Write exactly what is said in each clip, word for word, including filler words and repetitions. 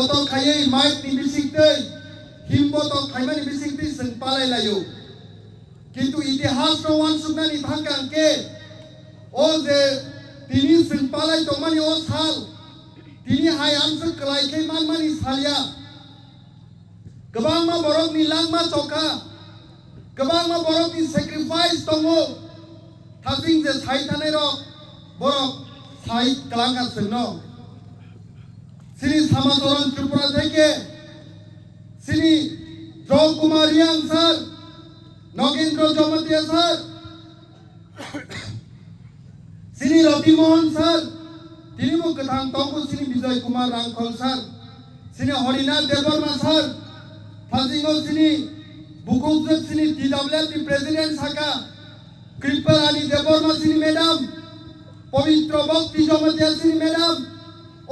Botok khaiwi mic ni bisingtwi, him botok khaimani bisingtwi chwng palai laio. Kintu itihas no uansuknani thangkha hwnkhe, o je tini chwng palai tongmani o sal, tini hai amswk kwlai khe manmani salya. Kwbangma borokni langma chokha, kwbangma borokni sacrifice tongo. Thasing je sai thanai rok, borok sai kwlangkha chwngno. Chini Samacharan Tripura theke, chini Joy Kumar Reang sir, Nagendra Jamatia sir, chini Roti Mohan sir, tini bo kwthang tongo chini Bijoy Kumar Rangkhol sir, chini Harinath Debbarma sir, thasingo chini bukhukjwk chini T W F ni president saka, Kripalani Debbarma chini madam, Pabitra Bhakti Jamatia chini madam,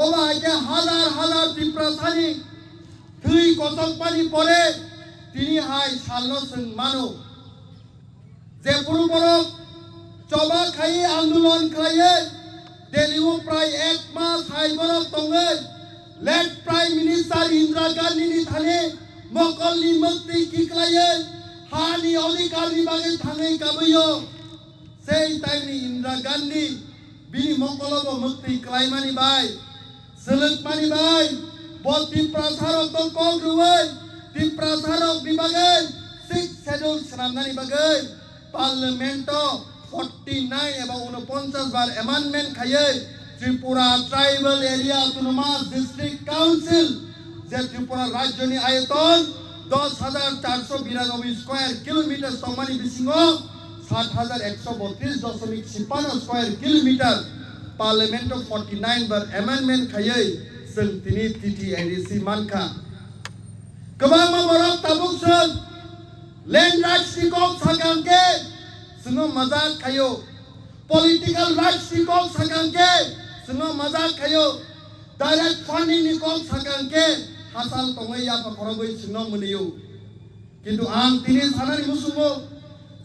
obo hai khe hazar hazar Tiprasani thwi kochokmani pore tini hai salno chwng mano. Jephuru borok choba khai andolon khlaiwi Delhi o prai ek mas hai borok tongwi late Prime Minister Indira Gandhi ni thani mokolni mwktwi kiklaiwi hani odhikar ni bagwi thangwi kabwi o. Sei time ni Indira Gandhi bini mokolo bo mwktwi klaimani bai, swlwkmani bai, bo Tiprasa rok no kok rwwi Tiprasa rok ni bagwi Sixth Schedule swnamnani bagwi Parliament o forty nine eba unoponchas bar amendment khaiwi Tripura Tribal Area Autonomous District Council, je Tripura rajyoni ayoton dos hajar charso biranoboi square kilometer tongmani bisingo sat hajar ekso botris doshomik chipano square kilometer Parliament o forty nine bar amendment khaiwi chwng tini T T A D C mankha. Kwbangma borok tabuk chwng land rights ni kok sakha hwnkhe chwngno majak khaio, political rights ni kok sakha hwnkhe chwngno majak khaio, direct funding ni kok sakha hwnkhe hachal tongwi yapha khorogwi chwngno mwnwio. Kintu ang tini sanani muchungo,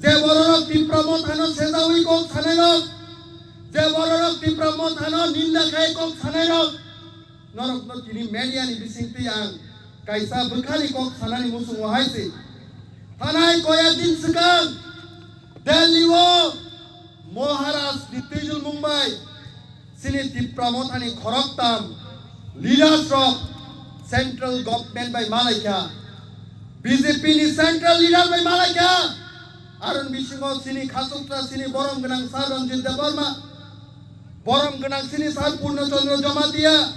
je bororok Tipra Mothano sejawi kok sanairok, je bororok Tipra Mothano ninda khai kok sanairok, norokno tini media ni bisingtwi ang kaisa bwkhani kok sanani muchungo hai se. Thanai koyek din swkang Delhi o Maharaj ni twijlmung bai chini Tipra Mothani khoroktham leaders rok central government bai malaikha, B J P ni central leader bai malaikha. Aroni bisingo chini khasuktra chini borom gwnang sir Ranjit Debbarma, borom gwnang chini sir Purna Chandra Jamatia,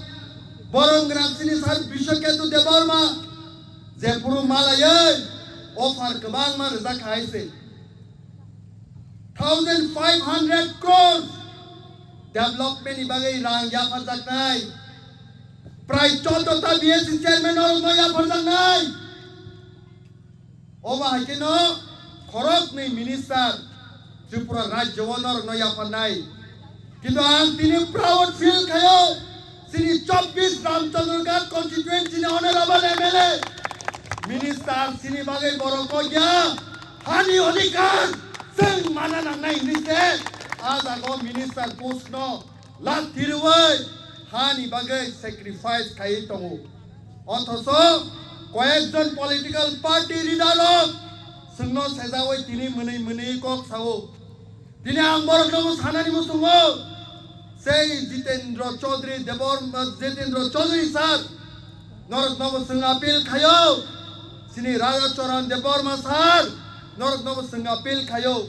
borom gwnang chini sir Biswaketu Debbarma, jephuru malaiwi offer kwbangma rwjak hai se. Thousand five hundred crores development ni bagwi rang yapharjaknai. Prai choddo ta B S C chairman norokno yapharjaknai. Obo hai kheno khoroknwi minister Tripura rajyo o norokno yapharnai. Kintu ang tini proud feel khaio, chini chobbish Ramchandra Ghat constituency ni honorable M L A, minister chini bagwi borok kok ya, hani odhikar chwng mana nangnai hinwi se, ah jaga o minister post no lathi rwwi hani bagwi sacrifice khaiwi tongo. Othoso koyekjon political party leader rok chwngno sejawi tini mwnwi mwnwi kok sao. Tini ang borokno bo sanani muchungo, sei Jitendra Chaudhary Debor, Jitendra Chaudhary sir, norokno bo chwng appeal khaio. Chini Raja Charan Debbarma sir, norokno bo chwng appeal khaio.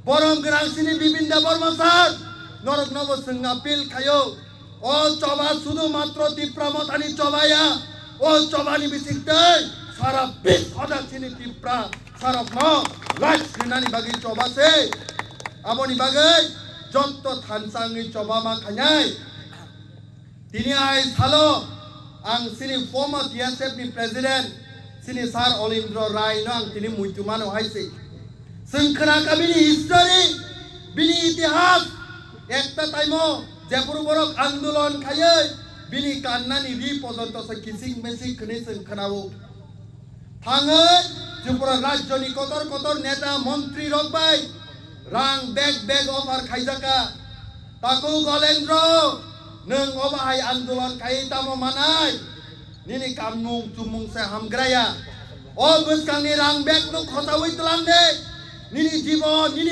Borom gwnang chini Bipin Debbarma sir, norokno bo chwng appeal khaio. O choba sudu matro Tipra Mothani choba ya. O chobani bisingtwi sara bis hajar chini Tipra sarokno rights rinani bagwi choba se. Aboni bagwi jotto thansa wngwi choba ma khainai. Tini hai salo ang chini former T S F ni president chini sir Olindro Rai no ang tini muitu mano hai se. Chwng khna kha bini history, bini itihas, ekta time o jephuru borok andolon khaiwi bini kannani ri pojonto se kisik misik khwnwi chwng khna o. Thangwi Tripura rajyoni kotor kotor neta montri rok bai rang bag bag offer khaijaka. Taku Golendro, nwng obo hai andolon khai tamo manai? Nini kamnung chumung se hamgraya. O bwskangni rang bag no khosawi tlang de. Nini jibon, nini